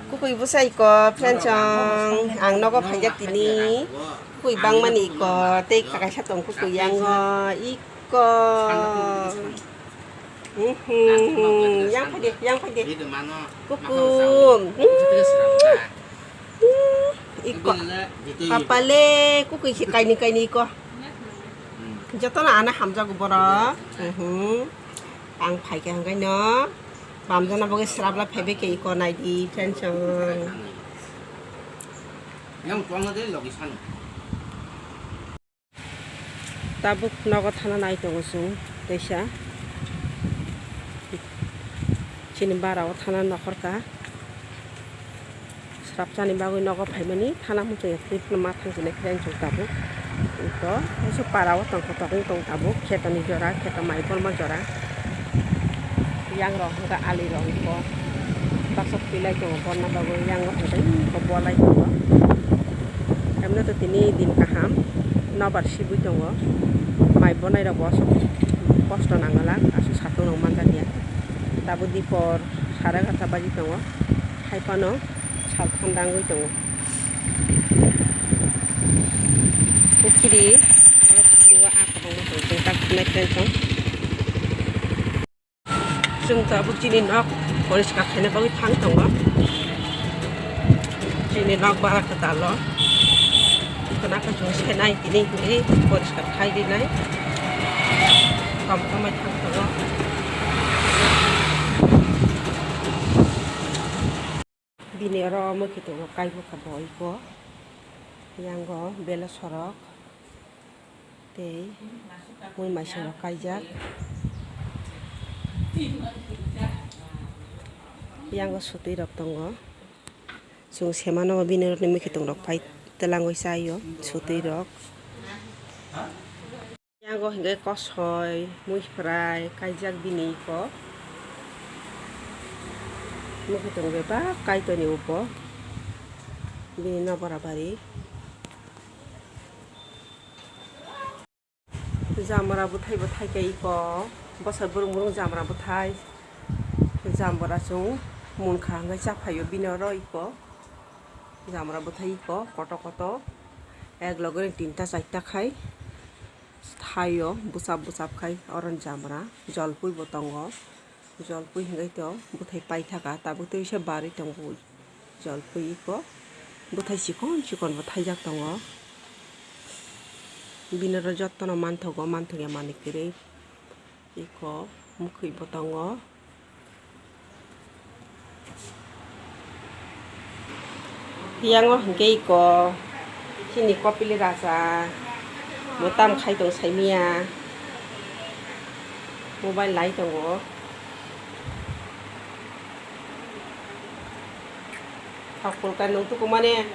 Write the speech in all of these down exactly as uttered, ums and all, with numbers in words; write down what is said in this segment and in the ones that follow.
Kukui bwsa iko, friends, ang, ang nogo phaijak tini. Kukui bangmani iko, tei kaisa tong kukui yango, iko. Mhm, yang phaide, yang phaide. Kuku. Hmm. Hmm, iko. Kapale, kukui se kaini kaini iko. Jotono ana hamjago borok. Mhm. Ang phaikha hwnkhe no, bamjana bagwi srapla phaibai khe iko naidi, friends, ang. Yang tuang de logi sanu. Tabuk nogo thana nai tongo chwng teisa. Chini bara o thana nokhorka. Srapchani bagwi nogo phaimani thana muchung ya twi phano ma thang sinai khe chwng tabuk. Ito, oso para o tongkha tokong tong tabuk, kheto ni jora, kheto mai bolma jora. Yang rok hwnkha ali rok ito. Baksa twi lai tongo, bonna bagwi yang rok hwnkha iko bo lai tongo. Emno to tini din kaham, nobar sibui tongo. Mai bonai rok bo aswk kosto nangala, aswk satung rok manjak ya. Tabuk dipor sara egarta baji tongo. Hai phano sal thanda wngwi tongo. Pukhiri, oro pukhiri o ah kwbangma tong chwng tak nai khe chwng. Chwng tabuk chini nok poriskar khaina bagwi thang tongo. Chini nok bara kwtal o. Khwna khe chwng senai tini hwnwi poriskar khai rinai. Kom komai thang tongo. Bini oro omo khe tongo, kaibo kha bo iko. Yango belo sorok tei mui maising rok kaijak. Yango sotwi rok tongo. Chwng semano bini oro ni mui khe tongrok phai twlangwi chaio sotwi rok. Yango hingke kosoi, mui prai kaijak bini iko. Mui khe tong bebak kaitoni upo bini nokora bari. Jamra bwthai bwthai khe iko, bwsai bwrwng bwrwng jamra bwthai. Jamra chwng munkha hingke chaphaio bini oro iko. Jamra bwthai iko koto koto, ek loge ni tinta charta khai. Thaio bwchap bwchap khai oro ni jamra, jolpui bo tongo, jolpui hingke to bwthai paithaka tabuk tei se barwi tongo, jolpui iko bwthai chikon chikon bo thaijak tongo, bini oro jotono manthogo, manthokya manwi kwrwi iko mwkhwi bo tongo. Yang o hingke iko chini kopili raja bo tam khai tong saimia mobile lai tongo. Thok pulka nung tuku mane.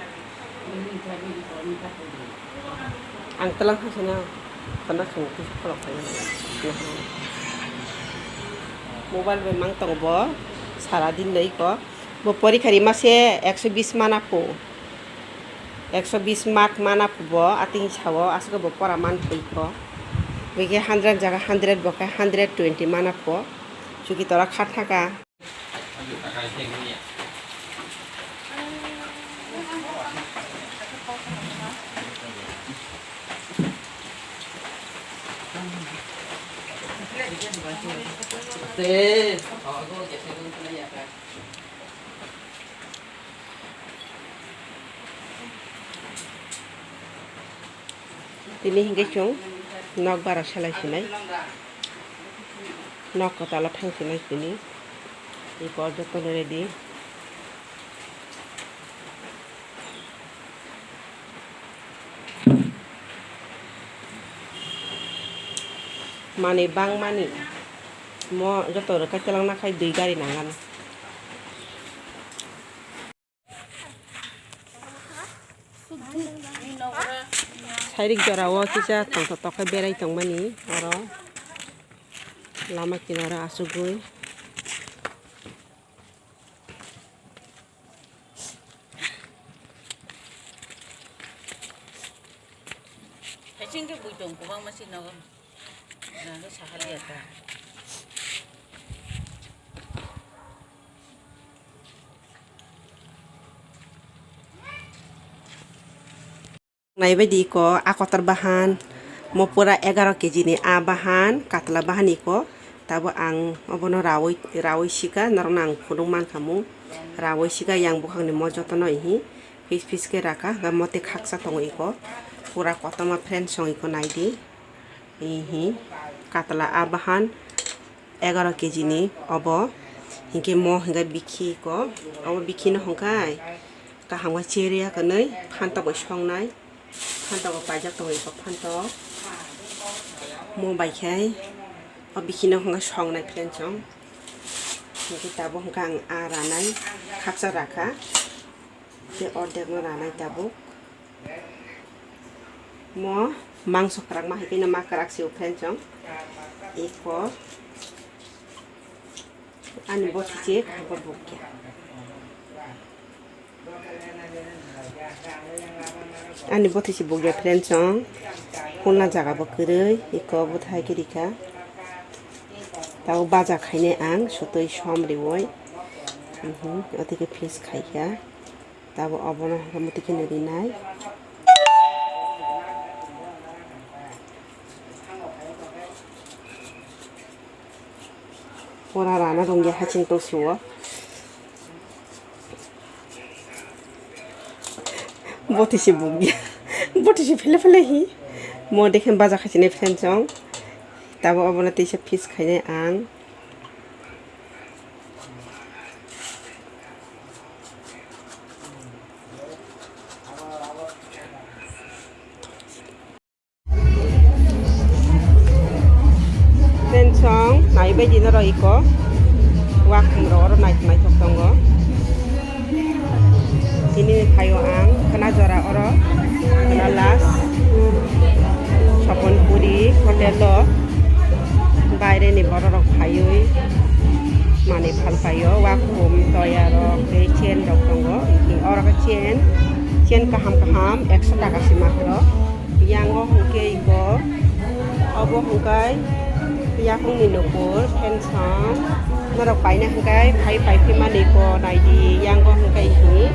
Ang telang khasana kana sung kusu kolok kaya. Mobile bai mang tongo bo sara din dai ko. Bo porikha rima se ekso bis mana pho. Ekso bis mark mana pho bo ating sao aswk bo pora man pho iko. Bikhe hundred jaga hundred bo khe hundred twenty mana pho. Chuki tora kha thaka. Tini hingke chwng nok bara selai sinai, nok kwtal o thang sinai tini, eko jotono ready. Manwi bangmani mo joto rwkha telangna khai dui gari nangani. Sairik jora o kisa tongthok tokhe berai tongmani oro lama kinaro achugwi. Haising khe bui tong kwbangma se nogo. Nang khe sahaliya ta. Naibaidi iko a kotor bahan, mo pura egaro keji ni a bahan, katla bahan iko. Tabo ang obono rawi, rawi sika, norokno ang phunuk mankha mung. Rawi sika yang bukhakni mo jotono ihi, pis pis khe raka, hwnkhe mote khaksa tongo iko. Pura kotorma friends song iko naidi. Ihi, katla a bahan, egaro keji ni obo, hinkhe mo hinkhe bikhi iko, obo bikhi no hwnkhai kaham khe chiriya kwnwi phantok bai songnai, phantok bo paijak tongo iko phantok, mo bai khe o bikhi no hwnkhai songnai friends song, hinkhe tabuk hwnkhai ang a ranai khaksa rakha. Tei ordek no ranai tabuk. Mo mangso kwrak ma hai khe no ma kwrak se friends song. Iko ani bothi se bo bukya. Ani bothi se bukya friends song. Hulna jaga bo kwrwi iko bo thai khe rikha. Tabo baja khainai ang sotwi som riwoi. Mhm, oti khe pis khaikha. Tabo obono hwnkhe muti kheno rinai. Pura rana rwngya haching tong suo. Bothi se bukya. Bothi se phele phele hi. Mo dekhe baja khachine friends song. Tabo obono teisa pis khainai ang. Friends song, naibaidi norok iko. Wakhung rok oro naithok naithok tongo. Tini ni phaio ang khwna jora oro khwna last Sopon Puri hotel o baire ni borok rok phaiwi manwi phal phaio, wakhum toya rok tei chain rok tongo. Oro khe chain, chain kaham kaham ekso taka se matro. Yango hwnkhe iko, obo hwnkhe yakungni nukur, friends song. Norok paina hwnkhe phai phai phimani ko naidi, yango hwnkhe hi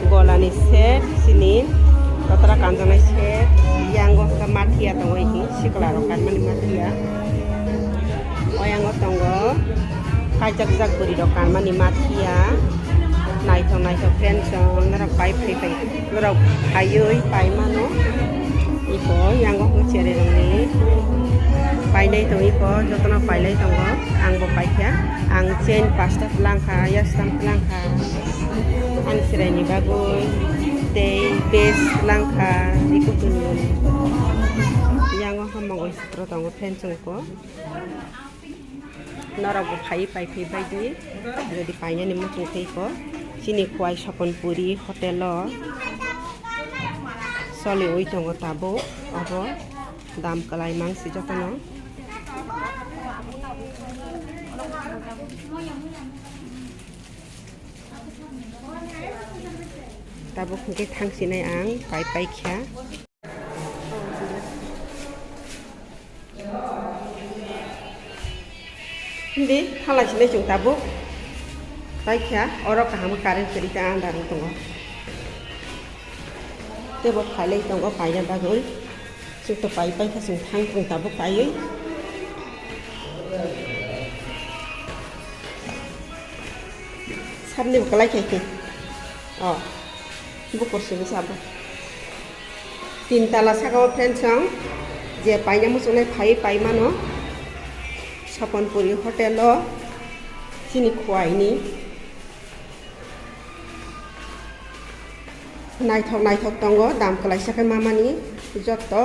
golani set sini kotra kanjaknai set, yango hwnkhe mathiya tongo hi sikla rok kanmani mathiya. Oyango tongo kaijak jak bwrwi rok kanmani mathiya, naithok naithok friends song norok pai phai phai. Borok phaiwi paimano. Iko yango hwnwi chererokni painai tong iko, jotono pailai tongo. Angbo paikha. Ang chain pasta twlangkha, yastam twlangkha. Ani chwraini bagwi tei base twlangkha, iko hwnwi. Yango hamung oi sitro tongo, friends ongko. Norokbo phaiwi pai phai bai di, jodi painani muchung khe iko chini Khowai Sopon Puri hotel o soliwi tongo tabuk, obo dam kwlai mangsi jotono. Tabuk hwnkhe thangsinai ang pai pai kha. Hindi halai sinai chwng tabuk. Paikha oro kaham current kwrwi ta andar wng tongo. Teibo phailai tongo paina bagwi. Chwngto pai paikha chwng thang tongo tabuk paiwi. Sabni bo kwlai khai khe. O. Bukur simi sabo. Tin tala saka o friends song je paina muchungnai phai pai mano. Sopon Puri hotel o chini Khowai ni. Naithok naithok tongo, dam kwlaisa khe mamani jotto.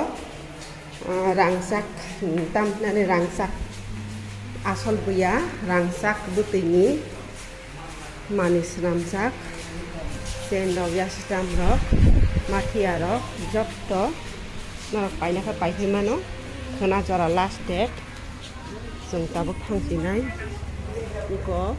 Ah, rangchak, hmm, tamhinani rangchak asol buya, rangchak bwtwini manwi swnamjak, chain rok, yasitam rok, mathiya rok, jotto norok paina khe paithai mano, khwna jora last date, chwng tabuk thangsinai, iko